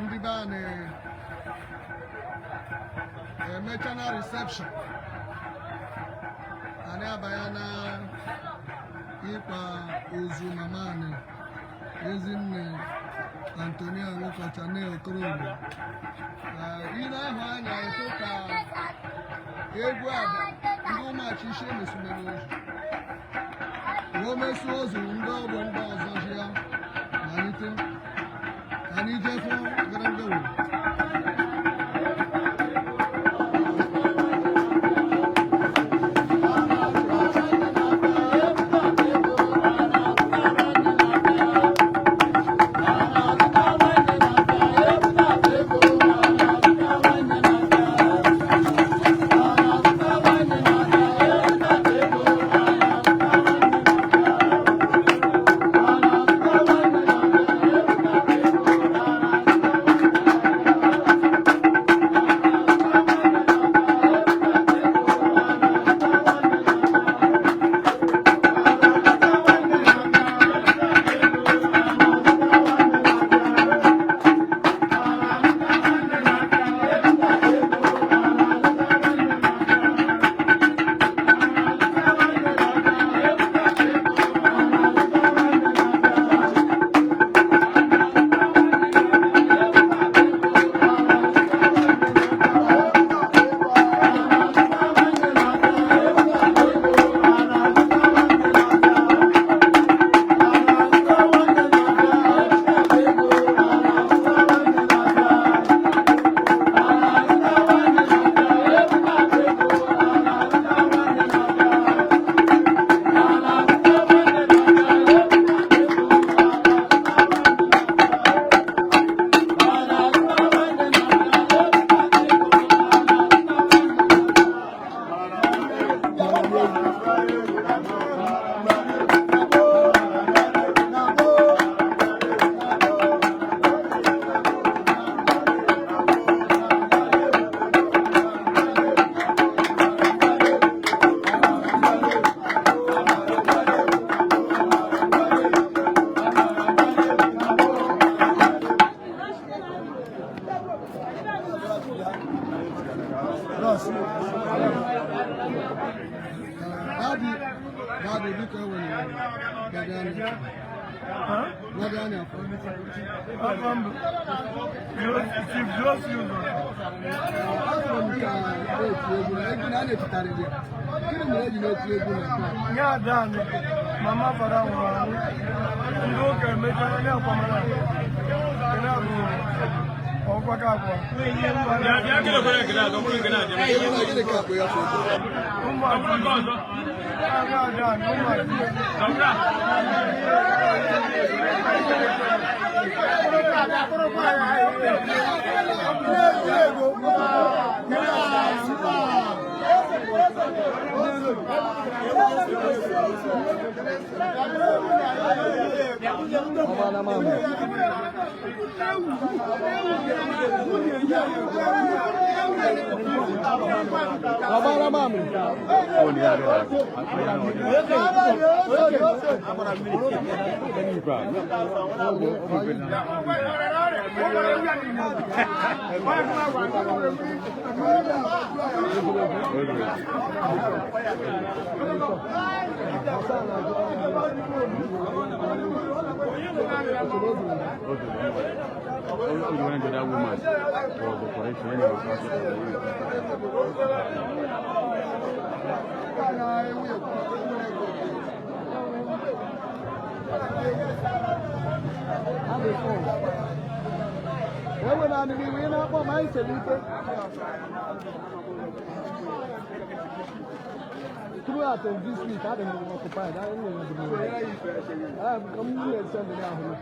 Ndị be anyị emechana reception, anyị abanya na ịkwa ozu mama anyị, Ezinne Antonia Nwokocha née Okororie. Ị na-ahụ anya eto ka egwu ada ndị ụmụachi isi emesumere ozu wee mesu ozu, ndị ọgbọ ndị ọzọ ji ya malite. Anyị jefụ gara ndị wuru. Daddy, Daddy, biko ewere Daddy anya. Daddy anya afọ. Afọ mbụ Chief Joseph. Afọ m ka na-eti egwu na egwu na a na-etikarịrị ya. Gịnị mere eji na-eti egwu na nke a? Nye ada anyị, mama fara nwụrụ anwụ, ndị ụka emechara ndị akwamara kene bụ ọkwaka akwa. Egwu na gịnị ka akpụ ya fọ egwu? Ụmụ aga ada anyị, ụmụ Ọgbala mama. Ọgbala mama. You went to that woman for the correction when you was Ewe na anịrị iwe ị na-akpọ ma anyị sere ike. Throughout of this week, I didn't occupied. I didn't know. I'm not sending out.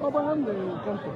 Ọ bụ ha m na-ekọntọ.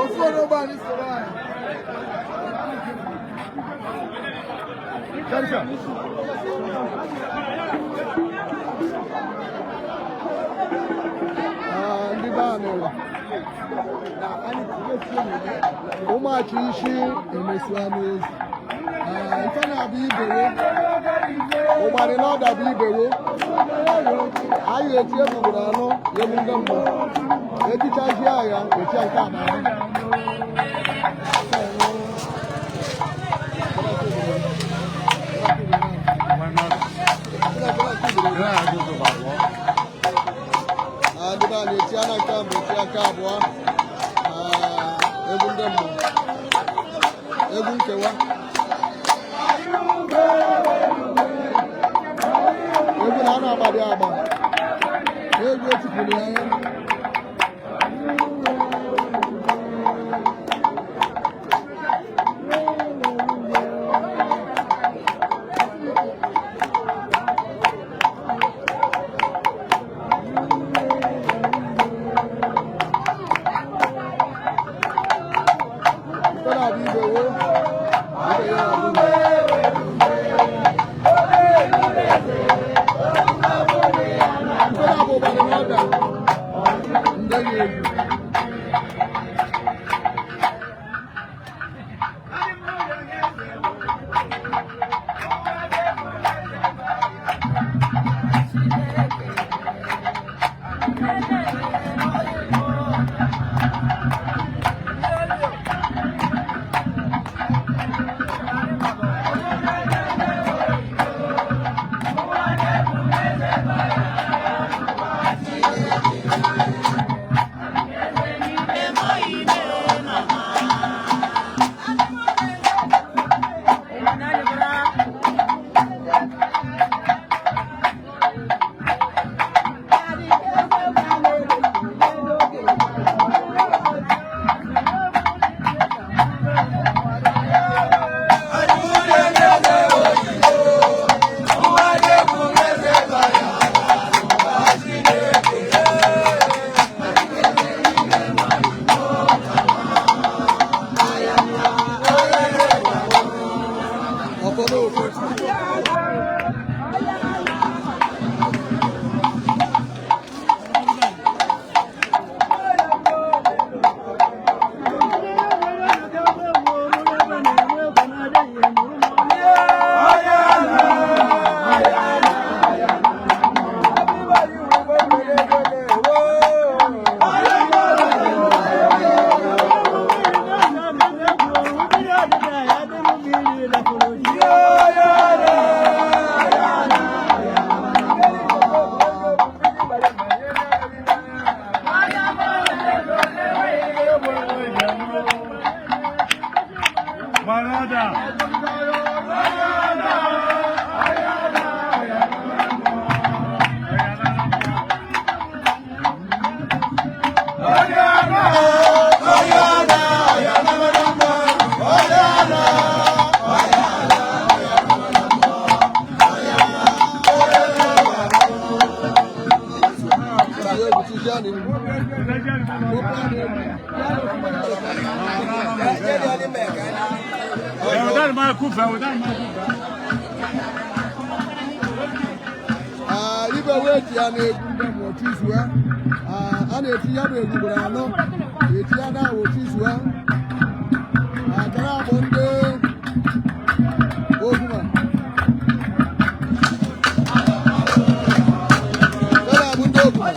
Ofu orogbo anyị soro anyị. Ah, ndị be anyị ụwa ụmụachi isi emesu anụ ozu. Ah, nke na-abụ ibewo ụgbarị na ọda bụ ibewo anyị eti ebugboro anụ ya egbu ndị mbụ etichazi agha etia nke a na ahụ. Ah, ndị be anyị etia na nke mbụ, etia nke abụọ. Ah, egwu ndị mbụ, egwu nkewa, egwu na anụ agbadị agba, egwu etipụrụ ya anya. Nke na-abụ ibewo ibe ya na-abụ ibe. Nke na-abụ ụgbarị na ọda ndị ga-egwu. Ọfọdụ ofu. Egwu tijia na egwu. Ah, ibe wee ji ya na-egwu ndị mbụ chizue. Ah, a na-eti ya bụ egwu ugboro anọ, eti ya na awụ chizue. Akara bụ ndị ogwuma. Akara bụ ndị ogwuma.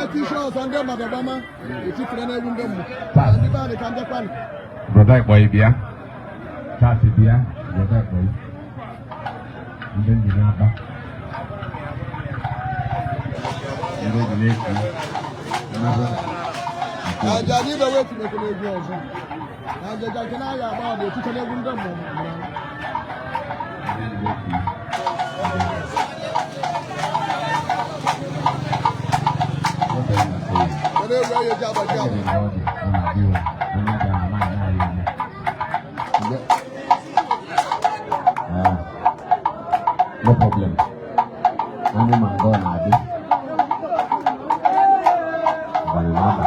Etishi ọzọ ndị mmadụ gbama etifere n'egwu ndị mmụọ. Taa. Ndị be anyị ka mbịakwanụ. Brother Ikpoi bịa. Charles bịa. Brother Ikpoi. Ndị nji n'aka. Ndị ji n'eku. Mmadụ. Aja n'ibe wee tinyekwa n'egwu ọzọ. Ajaja nke na-aya agba ọ na-etiche n'egwu ndị mmụọ. Ndị ji n'eku. Kedu egwu anyị eji agbaji agba? No problem. Anyị ma nke ọ na-adị. Abalị na-aba.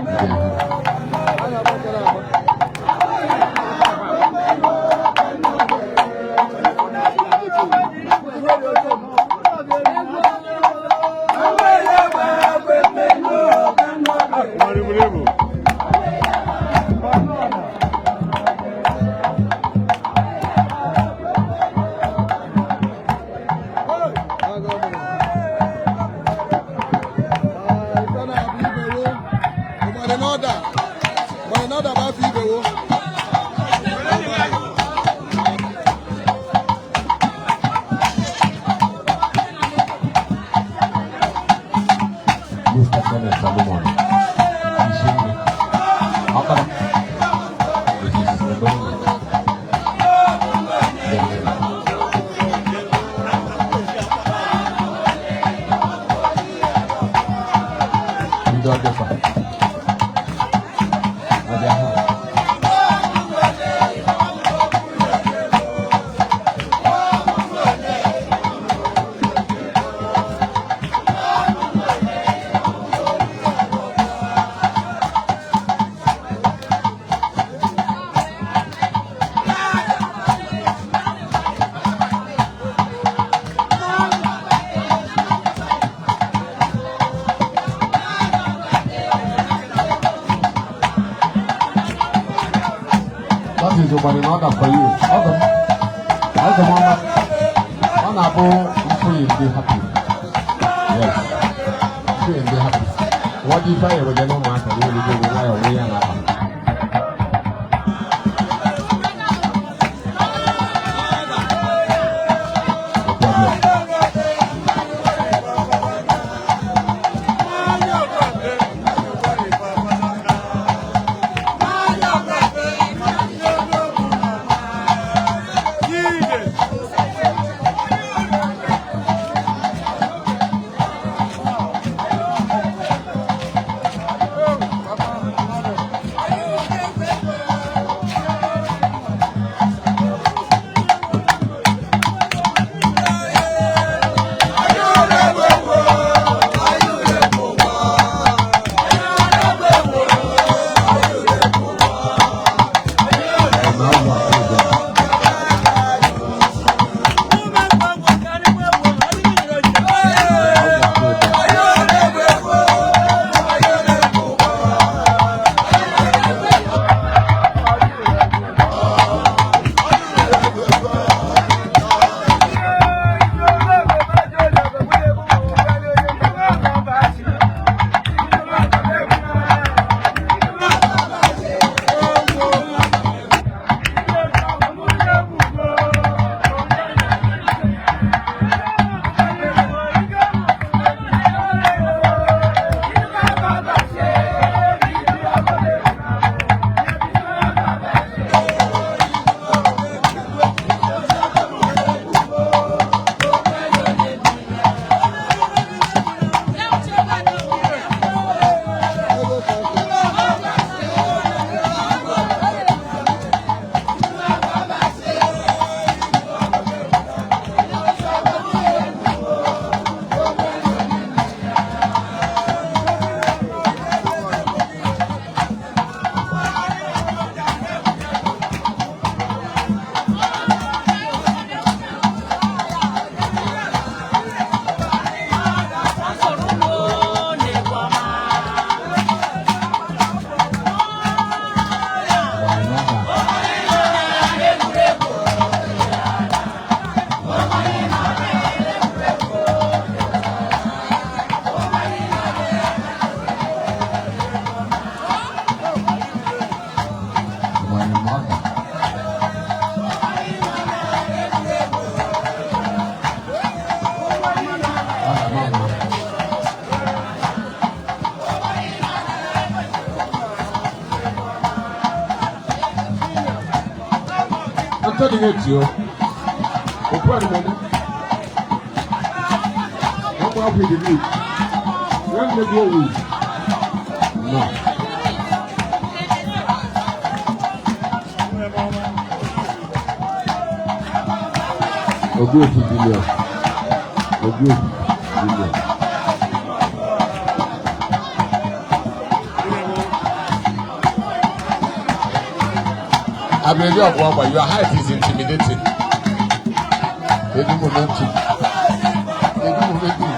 Ndị ahụ. Anyị agbakere agba. Aga ọ bụla. Ah, ife na-abụ ibewo. Ụgbọrị n'ọda. Ụgbọrị n'ọda bụ afọ ibewo. Mr. Kenneth Solomon. Ishinne. Ọkara. Mrs. Ebonyi. Daniel. Ndị ọdịkwa. Ọbịa ha. That is Ụgbọrị n'ọda for you. Ọgọ m. Ọgọ m ọma. Ọ na-abụ mfụ ya ndị happy. Yes. Mfụ ya ndị happy. Wọ́n dị ife anyị wege n'ụmụaka n'olu gị nwayọọ nwee ya n'akpa. No problem. Ntọ́ dị o. Òkú àdìmọ́ni. Wọ́n mú àbú ìdìbò. Wọ́n lè gbé òwú. No. Ogbuefi Junior. Ogbuefi Junior. Abedi Ogwagwa, your height is intimidating. Edu momentum. Edu momentum.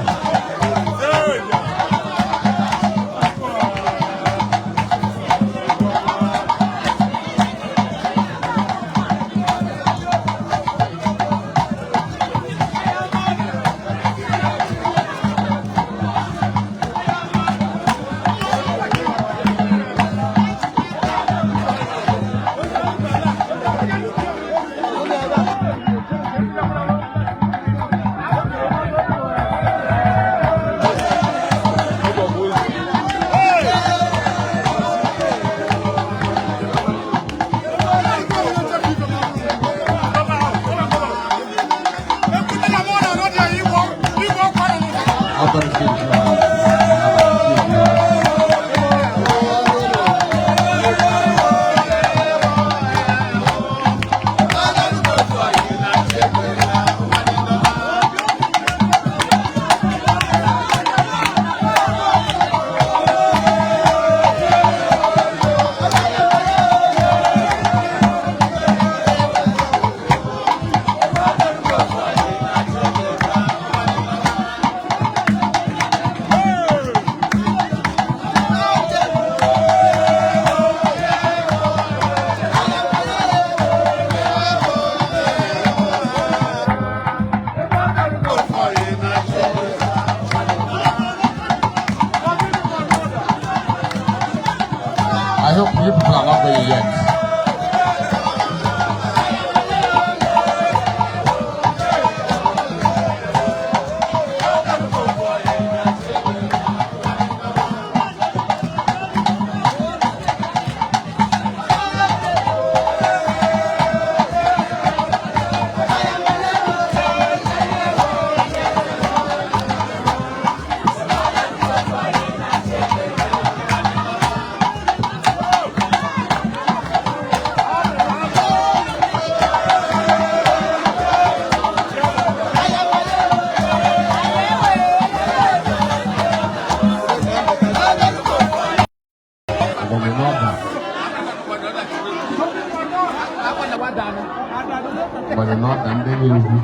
I hope you people are not going yet. Gbanye n'ọda ndị na-egwu.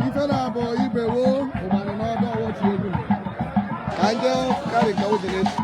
Ife na-abụ ibewo ụgbara n'ọdọ ọwọchi egwu ka nje karị ka o jere echi.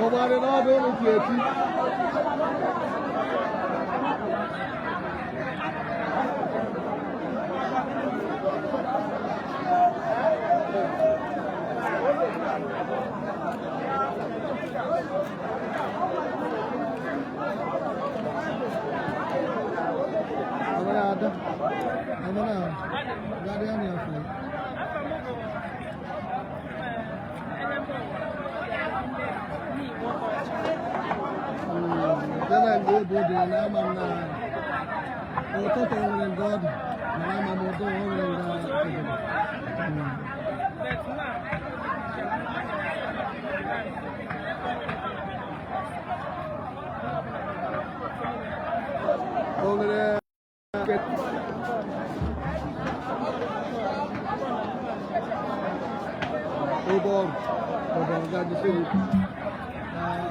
Ụgbara n'ọdụ ụlọ ji eti. Amara ada. Amara. Gari ani afọ. Dena mgbe obi dị na ama m na ụtụtụ nwere nga ọ dị mana ama m ụtọ nwere nga obodo. O nwere ụbọrụ ụbọrụ ga-adịsị gị. Ada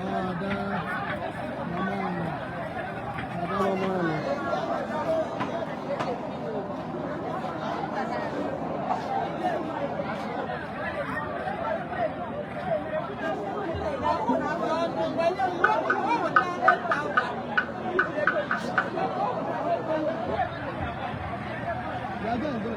mama ana. Ada mama ana. Ya ga ga.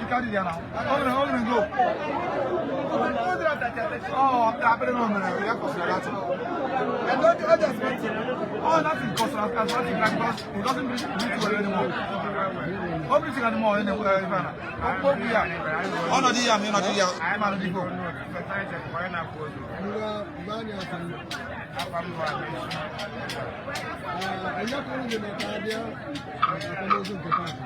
You carry ya now. Ọ go. Oh, apere no mere ya kọsịrị that. Oh, nothing cost asthmatic like because it doesn't breathe well anymore. Oh, breathing anymore anyway. Okwu ya. Ọnọdụ ya, ọnọdụ ya, ma nọdụ igbo. Ngwa gwa anyị afa gị. Onye ka unu ji maka abịa akwamozu nke taata?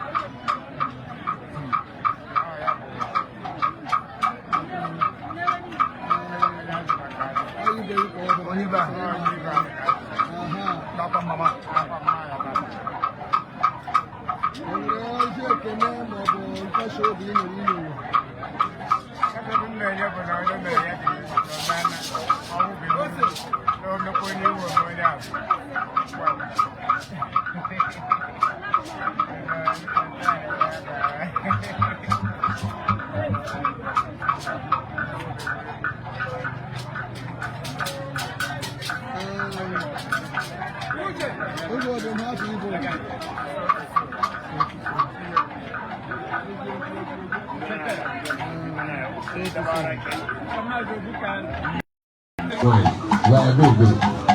Anyị ibe gị ka ọ bụ. Onye ibe a. Aha. N'akwa mama. O nwere ozi ekene ma ọ bụ nkasi obi ị nwere inye ụwa? Ebe m na-enye bụ na onye mere ya dị n'ọnana ọnwụ bụ iwu na omekwa onye iwu ome onye ahụ. Oge ọ dị m hapụ ibu. Right. Yeah, good, good.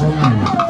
telling you.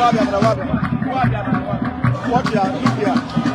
Watch here, look here.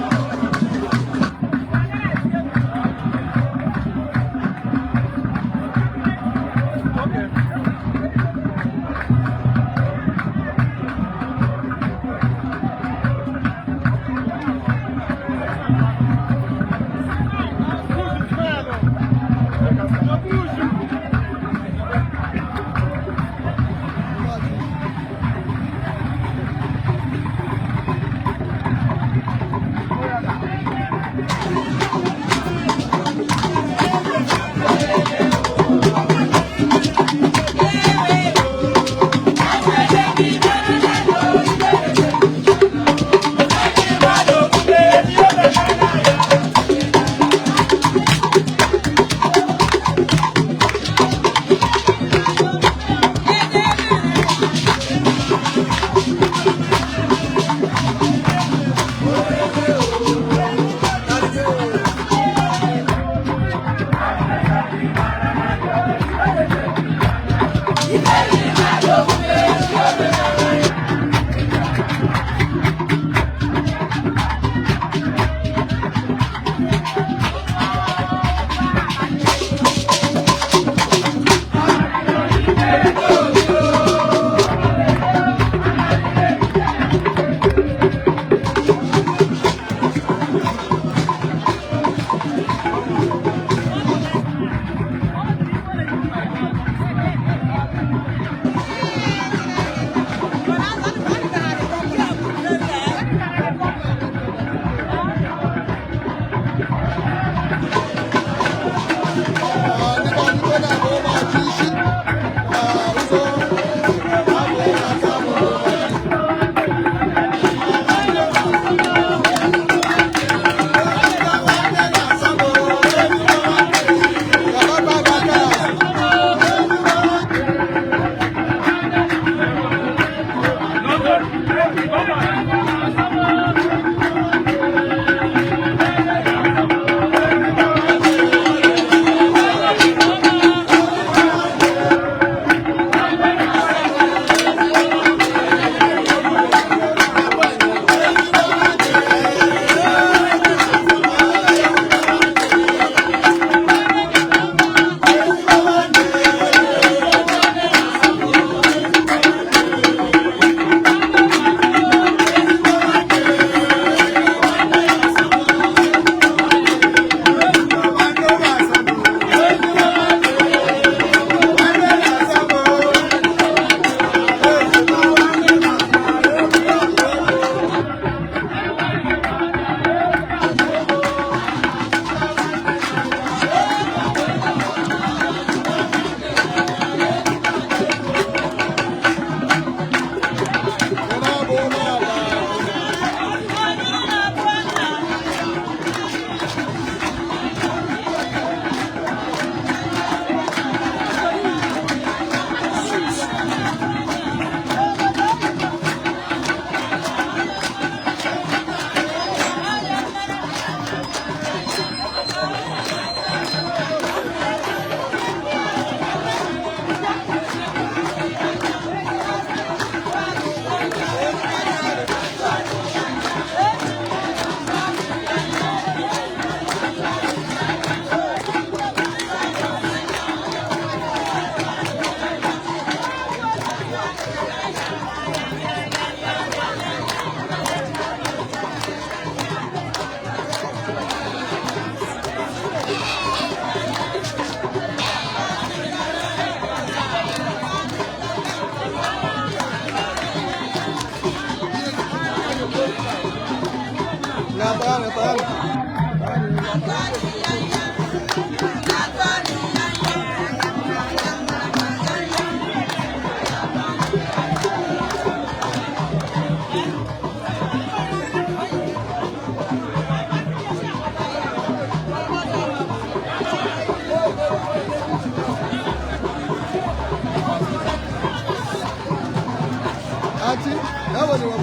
Ati, that was the one.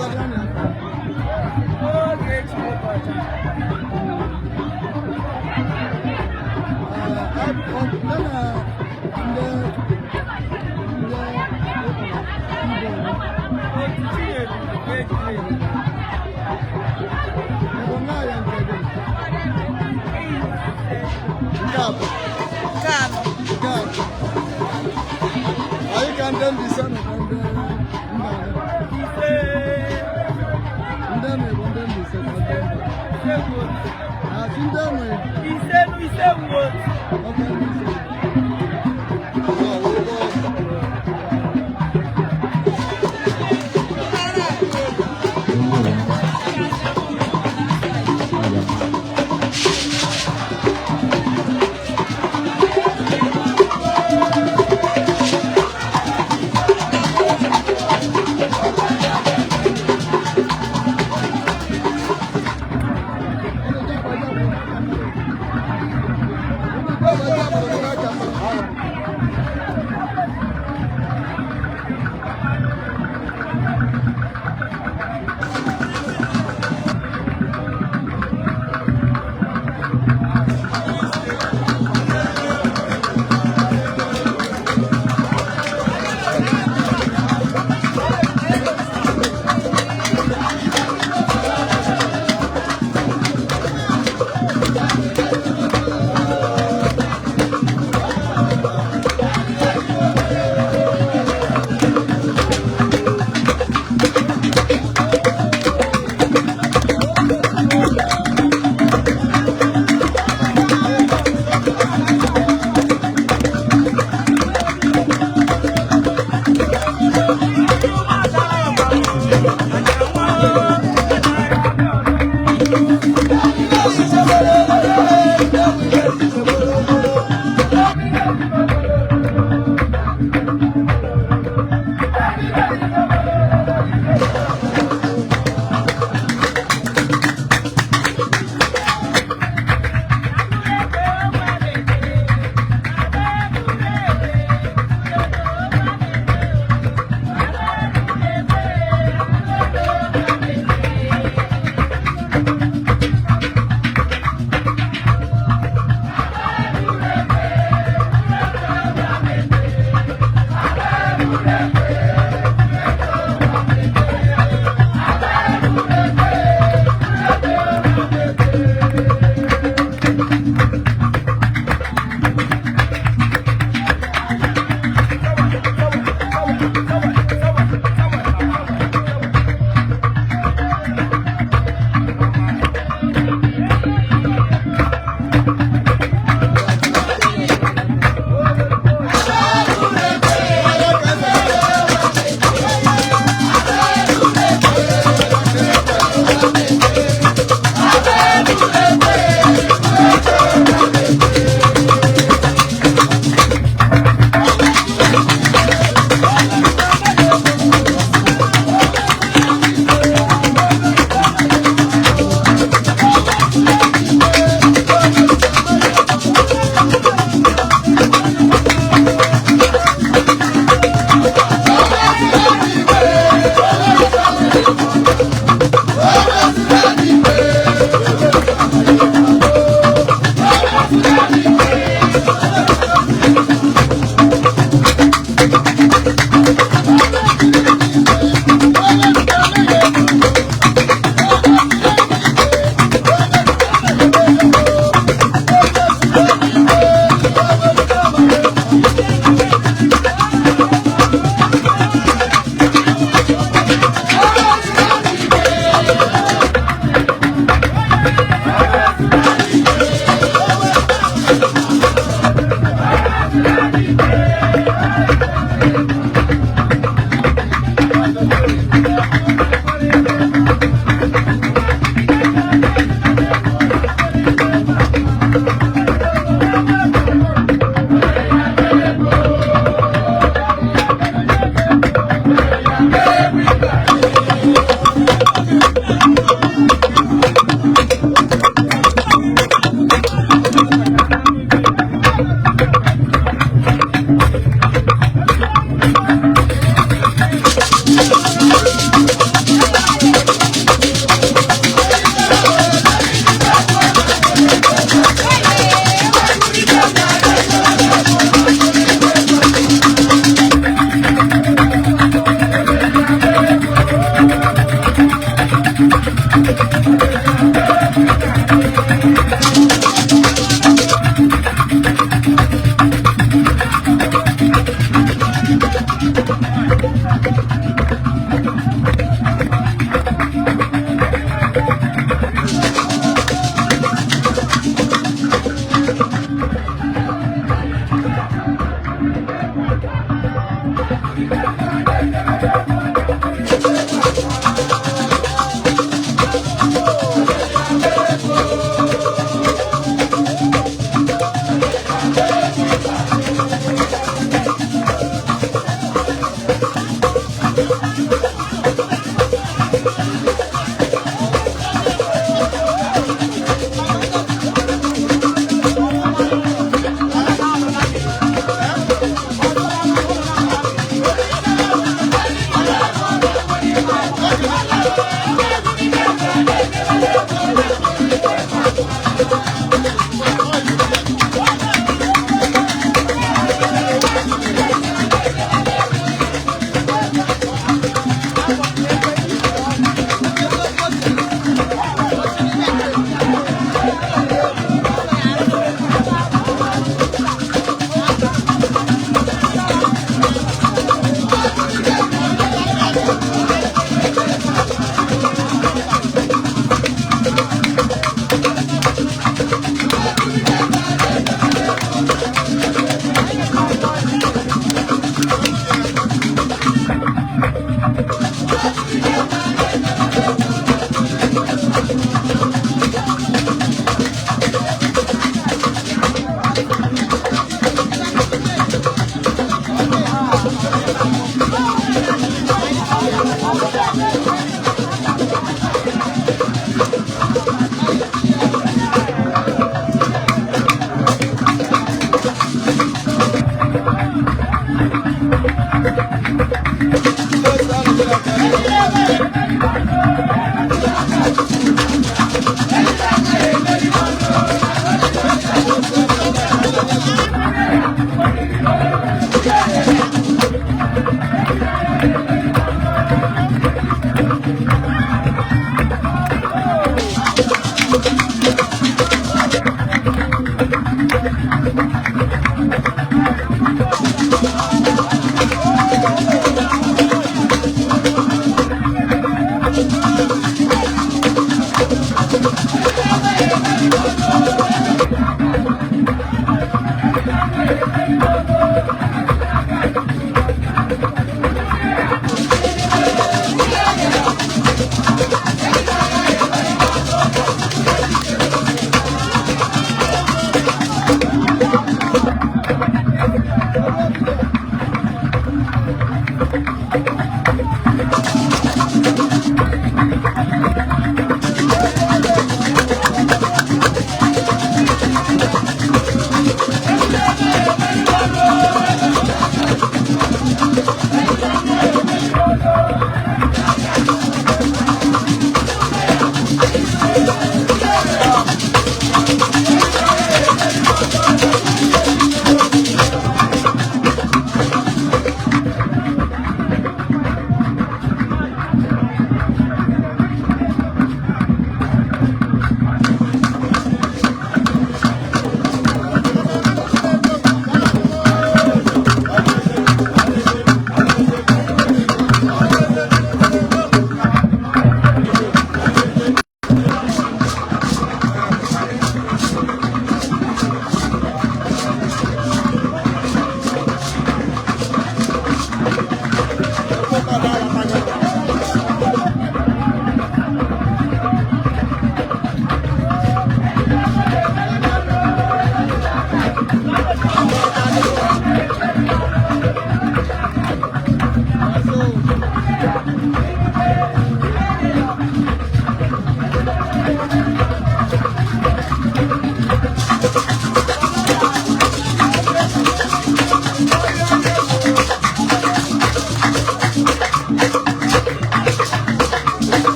Ị bụ nwa ya nke gị? Nke a bụ Nke anọ. Nke a bụ. Anyị ka ndị Mbaise nọ ka ndị mba ndị nwe bụ ndị Mbaise ka ndị mba. Asị ndị nwe. Ise nu ise wuo. Ọka Mbaise. Ọ wụ ụgbọ.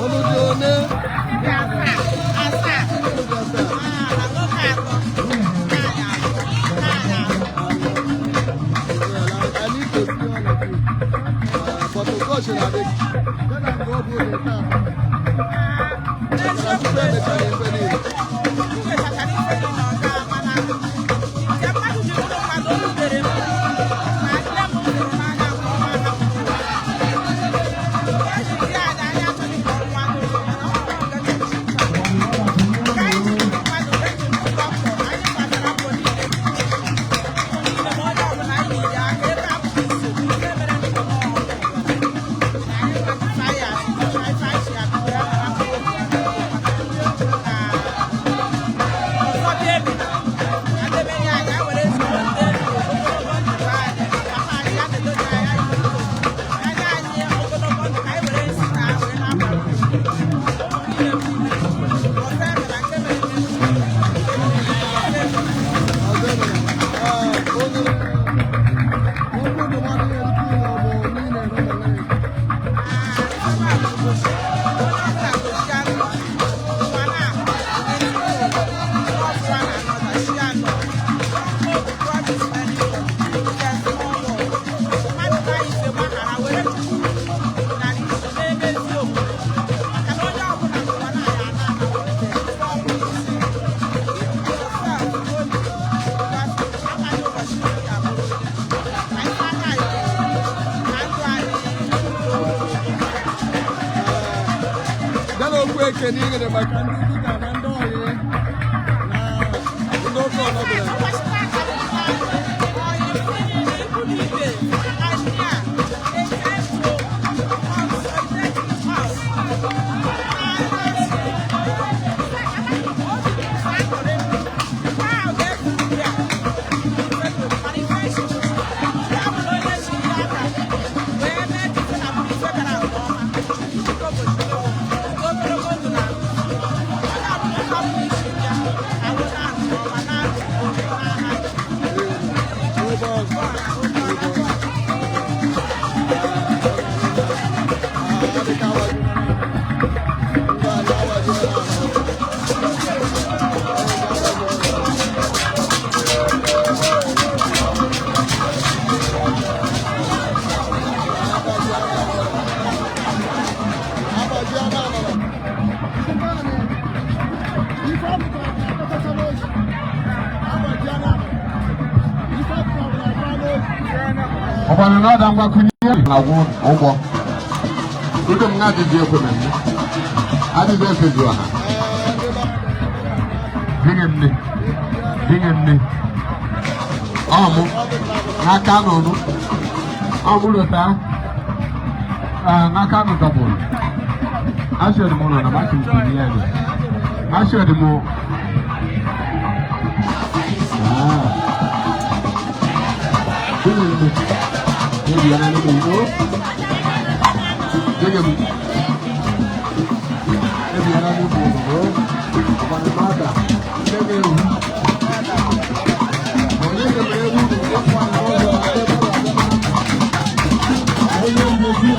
Unu dị one? Unu dị asaa. Well, I need to see all of you. But of course, you know, then I go up with the car. Maka tupu emechara ife niile. Ọzọ emere. Onye okwu ndụmọdụ nwere ike inye ọ bụ niile na ụmụ nwanyị. Ya na okwu ekene i nyere maka ndị dibịa na ndị ọyị na ndị oke ọnọbụla. Ọkwanụ na ọda mgbakwunye na-agwụ ụgwọ. Ndị m na-adịghị ekwe na mme. Adịghị efezu ọha. Dinye nne. Dinye nne. Ọ mụ. N'aka n'ọnụ. Ọ mụ lụta. N'aka nụ dọbụrụ. Asịrị m ụlọ na masị m kwuru ya ni. Asịrị m. Ah. Dinye nne. Ebi ya na n'ime igbo. Dinye m. Ebi ya na n'ime igbo. Ọkwanụ n'ọda. Ndị ga-ewu. Onye ga-ewu bụ ịkwa n'ụzọ ebe ọ ga-abịa. Onye mmezi.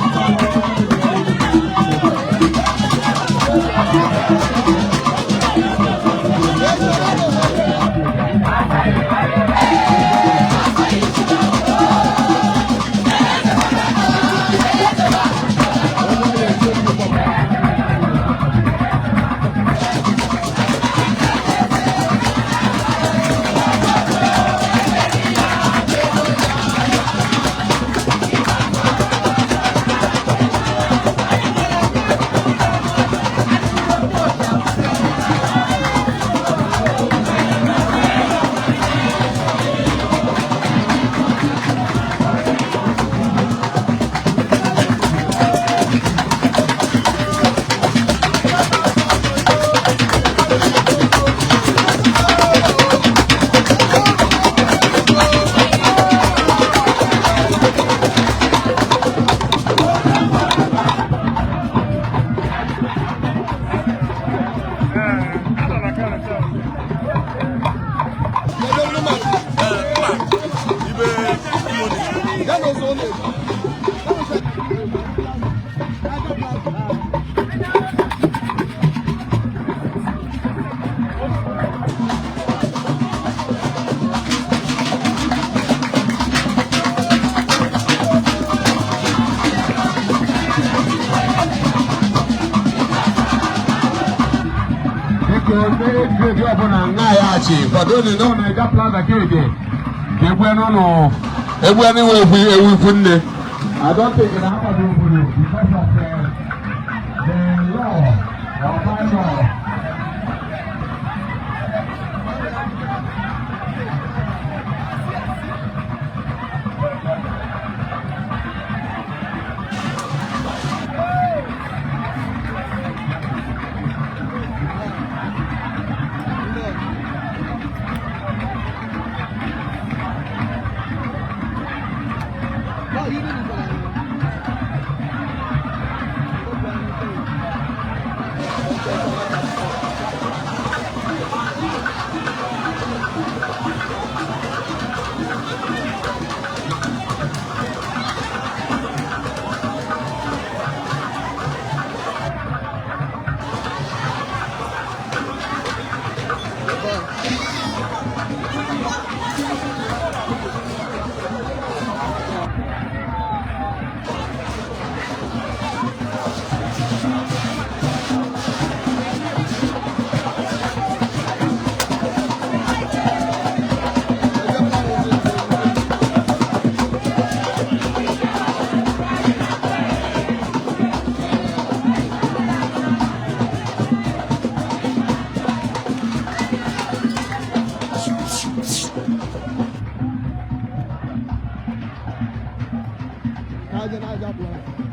Biko, ndị ejide ọbụla nna ya achị kwadonu na ụnụ Naija Plaza keke ka egwe n'ụlọ egwe n'inwe egwu ewu ikwu nne. I don't think na ha kwadoro obodo because of the law or by law. Naija Plaza.